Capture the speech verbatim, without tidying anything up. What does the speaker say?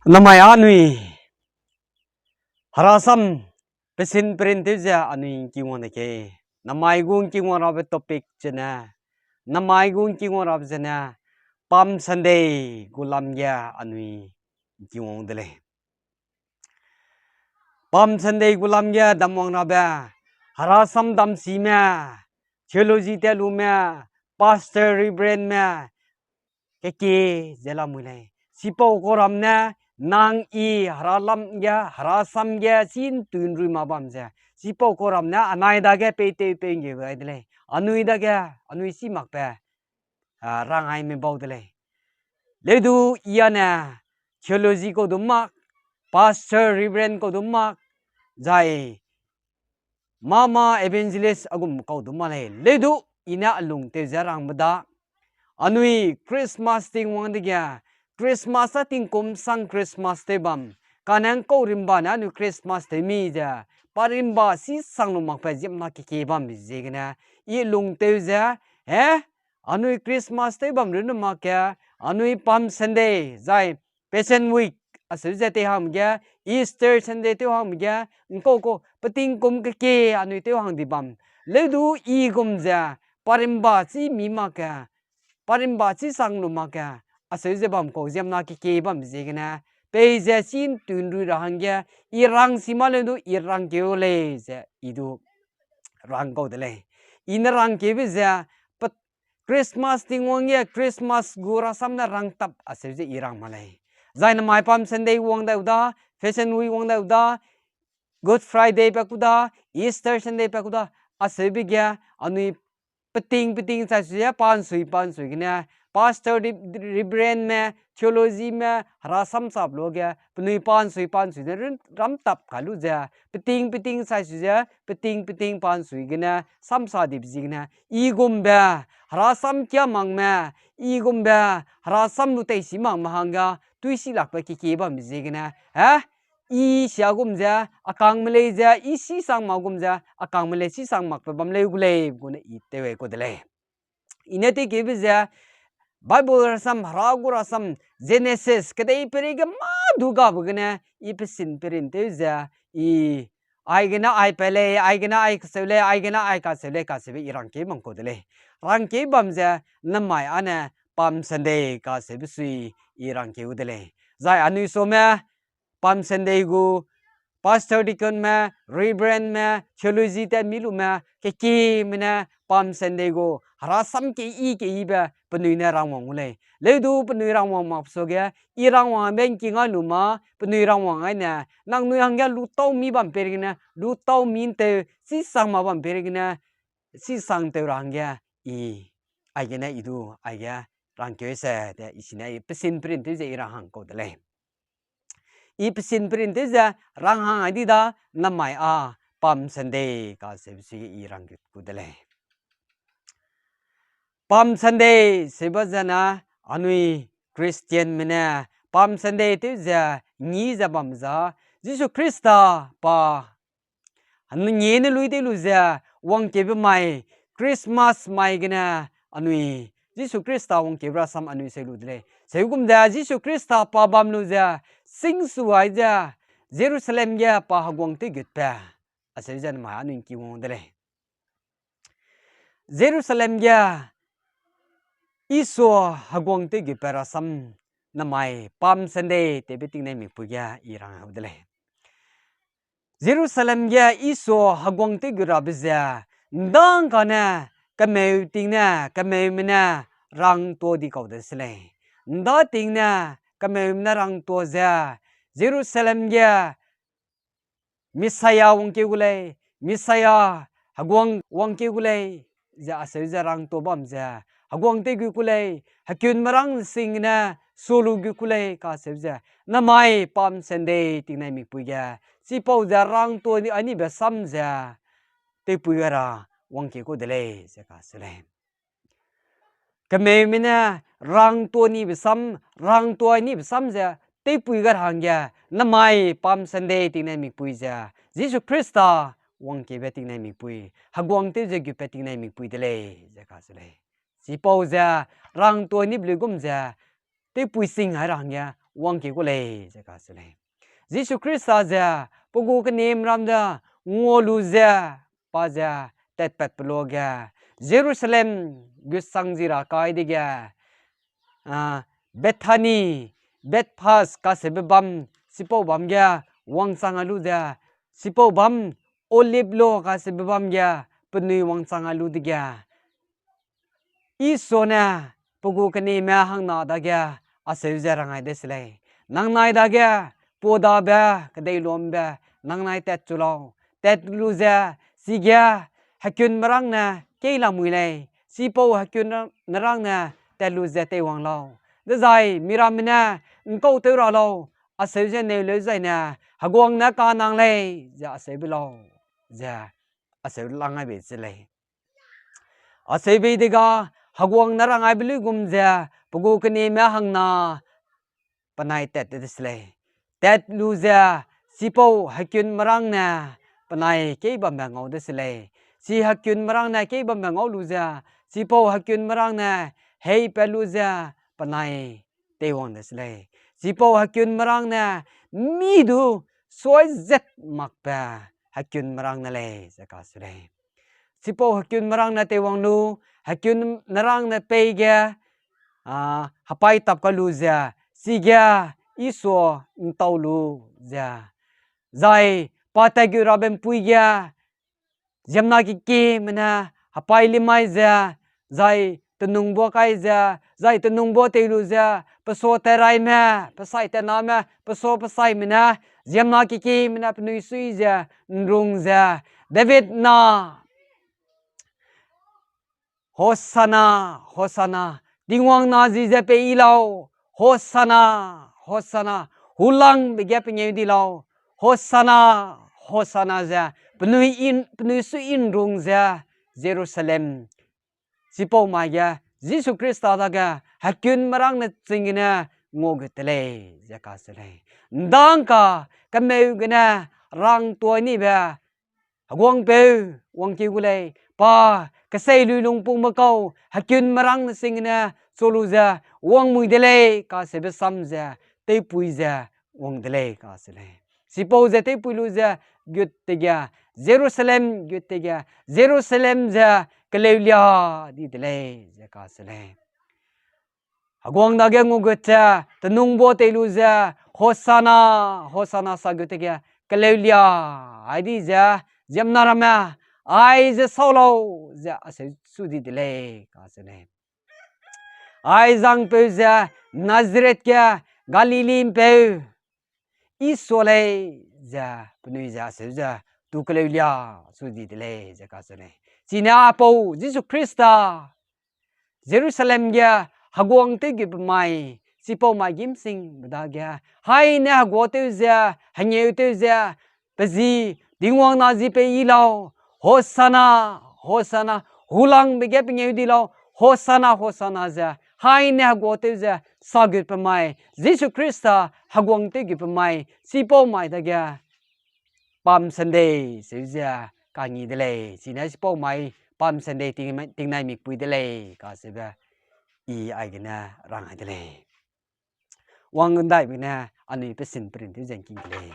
Namai anui, herasam, pesin perin tew ze anui ’ngkingwang de ke. Namai gu ’ngkingwang rabe topic zene, namai gu ’ngkingwang rabe zene, Palm Sunday gu lam ge anui ’ngkingwang de lei. Palm Sunday gu lam ge damwang rabe, herasam damsime, theology telume, pastor, reverendme, kekie ze lamui lei. Chipau kau ram ne, nang i hera lam ge, herasam ge, chi ’ntun rui ma bam ze. Chipau kau ram ne, anai dage peitew pei ’nggeu gai de lei. Anui dage, anui chi makbe, a, rang aime bau de lei. Leudu i ane, theology kau du mak, pastor, reverend kau du mak, zai mama evangelist a gum kau du mak lei. Leudu i ne a lung tew ze rangbe da. Anui Christmas tingwang dege, Christmas a tingkum sang Christmas tew bam. Kane ’ngkau rimba ne anui Christmas tew mi ze, pa rimba chi sang lu makbe ziemmena kekie bambe ziegene, i lung tew ze, e, anui Christmas tew bam runne mak ge, anui Palm Sunday, zai Passion Week, aseu ze tew hangme ge, Easter Sunday tew hangme ge, ’ngkau kau, petingkum kekie anui tew hang di bam. Leudu i gum ze, pa rimba chi mi mak ge, pa rimba chi sang lu mak ge, aseu ze bam kau ziemmena kekie bambe ziegene, peize chi ’ntun rui ra hangge, i rang si ma leudu i rangkeu lei ze, i du rang kau de lei. I ne rangkeube ze, pe-, Christmas tingwang ge Christmas gu rasam ne rangtap aseu ze i rang ma lei. Zai namai Palm Sunday wang dau da, Passion Week wang dau da, Good Friday pa ku da, Easter Sunday pa ku da, aseube ge anui peting peting chai su ze pa ’nsui pa ’nsui gene, pastor, re-, reverendme, theologyme, herasam sap lu ge, penui pa ’nsui pa ’nsui ne ram-, ramtap kai lu ze, peting peting chai su ze, peting peting pa ’nsui gene, samsa dibe ziegene, i gumbe, herasam kia makme, i gumbe, herasam lu tei si makme hangge, tui si lakbe kekie bambe ziegene, e, i sia gum ze, a kangme lei ze, i si sang mak gum ze, a kangme lei si sang makbe bam leu gu lei, gune i tew kau de lei. I ne tewkeube ze, Bible rasam, hera gu rasam, Genesis, kedei peirei ge mâ du gabe gene, i pesin peirin tew ze, i, aigene ai pa lei, aigene ai kaseu lei, aigene ai kaseu lei, kaseube i rangkeu bam kau de lei. Rangkeu bam ze, namai âne Palm Sunday kaseube sui i rangkeu de lei. Zai anui some, Palm Sunday gu, pastor, deaconme, reverendme, theology tat mi lume, kekieme ne Palm Sunday gu, herasam keyi keyibe penui ne rangwang gu lei. Leudu penui rangwang mak suage, i rangwangbe ’ngking ai lu ma, penui rangwang ai ne, nangnui hangge lutau mi bam peireigene, lutau mi ’ntew, chi sang mak bam peireigene, chi sang tew ra hangge, i, aigene i du, aige, rangkeu se, de, i sine, i pesin peirin tew ze i rang hang kau de lei. I pesin peirin tew ze rang hang ai di da, namai â Palm Sunday kaseube sui i rangkeu ku de lei. Palm Sunday seuba zena anui Christianme ne Palm Sunday tew ze ngi ze bam za, Jisu Khrista pa, ngie ne lui tew lu ze, wangkeube mai, Christmas mai gene, anui, Jisu Khrista wangkeube rasam anui seu lu de lei. Seugum ze Jisu Khrista pa bam lu ze, singsu ai ze, Jerusalem ge pa heguang tewgutbe, aseu ze namai anui ’ngking wang de lei. Jerusalem ge Isua heguang tewgutbe rasam namai Palm Sunday tewbe tingnai mikpui ge i rang hau de lei. Jerusalem ge Isua heguang tewgut rabe ze, ’ndang kane kemeu ting ne, kemeume ne rangtua di kau de se lei. ’Nda ting ne kemeume ne rangtua ze, Jerusalem ge Messiah wangkeu gu lei, Messiah, heguang wangkeu gu lei, ze aseu ze rangtua bam ze, heguang tewgut ku lei, hekunmerâng sing ne sua lu gut ku lei, kaseu ze, namai Palm Sunday tingnai mikpui ge, chipau ze rangtua ni, anibe sam ze, tewpui gai ra wangkeu ku de lei, ze kaseu lei. Kemeume ne rangtua nibe sam, rangtua nibe sam ze, tewpui gai ra hangge, namai Palm Sunday tingnai mikpui ze, Jisu Khrista wangkeube tingnai mikpui, heguang tew ze gutbe tingnai mikpui de lei, ze kaseu lei. Chipau ze, rangtua nibe luigum ze, tewpui sing hai ra hangge wangkeu gu lei ze kacheu lei. Jisu Khrista ze pe gu kenime ram ze ngua lu ze, pa ze tatpatbe luage, Jerusalem gutsang ji ra kai dege, a, Bethani, Bethphage kacheube bam, chipau bam ge wangchang a lu ze, chipau bam Olive lo kacheube bam ge penui wangchang a lu dege, Isua ne pe gu kenime hangna dage acheu ze rangai de se lei: Nangnai dage puadabe, kedeilumbe, nangnai tatchu lau. Tat lu ze, chige hekunmerâng ne kei lamui lei. Chipau hekunmerâng ne tat lu ze teiwang lau. Dezai miramme ne ’ngkau tew ra lau, acheu ze neu leu zaine, heguang ne kanang lei ze acheube lau, ze acheu lang ai bei ze lei. Acheu bei dege, heguang ne rang aibe luigum ze, pe gu kenime hangna penai tat de se lei. Tat lu ze, chipau hekunmerâng ne penai kei bambe ngau de se lei. Chi hekunmerâng ne kei bambe ngau lu ze, chipau hekunmerâng ne heipat lu ze penai teiwang de se lei. Chipau hekunmerâng ne mi du suaizat makbe hekunmerâng ne lei ze kacheu lei. Chipau hekunmerâng ne teiwang lu, hekunmerâng ne pei ge, a, hepaî tap ka lu ze, chige Isua ’ntau lu ze, zai pa tatgu rabe ’mpui ge, ziemmena kekieme ne hepaî limai ze, zai tenungbua kai ze, zai tenungbua tei lu ze, pesua tat raime, pesai tat name, pesua pesaime ne, ziemmena kekieme ne penui sui ze, ’nrung ze, David na, Hosana, Hosana, Tingwang na ji ze pei yi lau, Hosana, Hosana, hulangbe ge pengeu di lau, Hosana, Hosana ze, penui in, penui sui ’nrung ze, Jerusalem chipau mai ge, Jisu Khrista dage hekunmerâng ne ching gene nguagut de lei ze kacheu lei. ’Ndangka kemeu gene rangtuâ nibe heguangpeu wangkeu gu lei, pa kesei lui lungpungbe kau hekunmerâng ne ching gene chu lu ze wangmui de lei kacheube sam ze tewpui ze wang de lei kacheu lei. Chipau ze tewpui lu ze gut dege, Jerusalem gut dege, Jerusalem ze keleulia di de lei ze kacheu lei. Heguang dage nguagut ze, tenungbua tei lu ze, Hosana, Hosana sa gut dege, keleulia, ai di ze, ziemmena ramme, aize sau lau, ze acheu su di de lei kacheu lei. Aizangpeu ze, Nazareth ge, Galili ’mpeu Isua lei, ze penui ze acheu ze, tu keleulia su di de lei ze kacheu lei. Chine apau Jisu Khrista Jerusalem ge heguang tewgutbe mai, chipau mai gîmsingbe dage, haine heguatew ze, hengeutew ze, pe ji, Tingwang na ji pei yi lau, Hosana, Hosana, hulangbe ge pengeu di lau, Hosana, Hosana ze, haine heguatew ze, sa gutbe mai, Jisu Khrista heguang tewgutbe mai, chipau mai dage, Palm Sunday seu ze kangi de lei. Chine chipau mai Palm Sunday ting, tingnai mikpui de lei kacheube, i aigene rang ai de lei. Wang ’ndaibe ne anui pesin perin tew ze ’ngking de lei.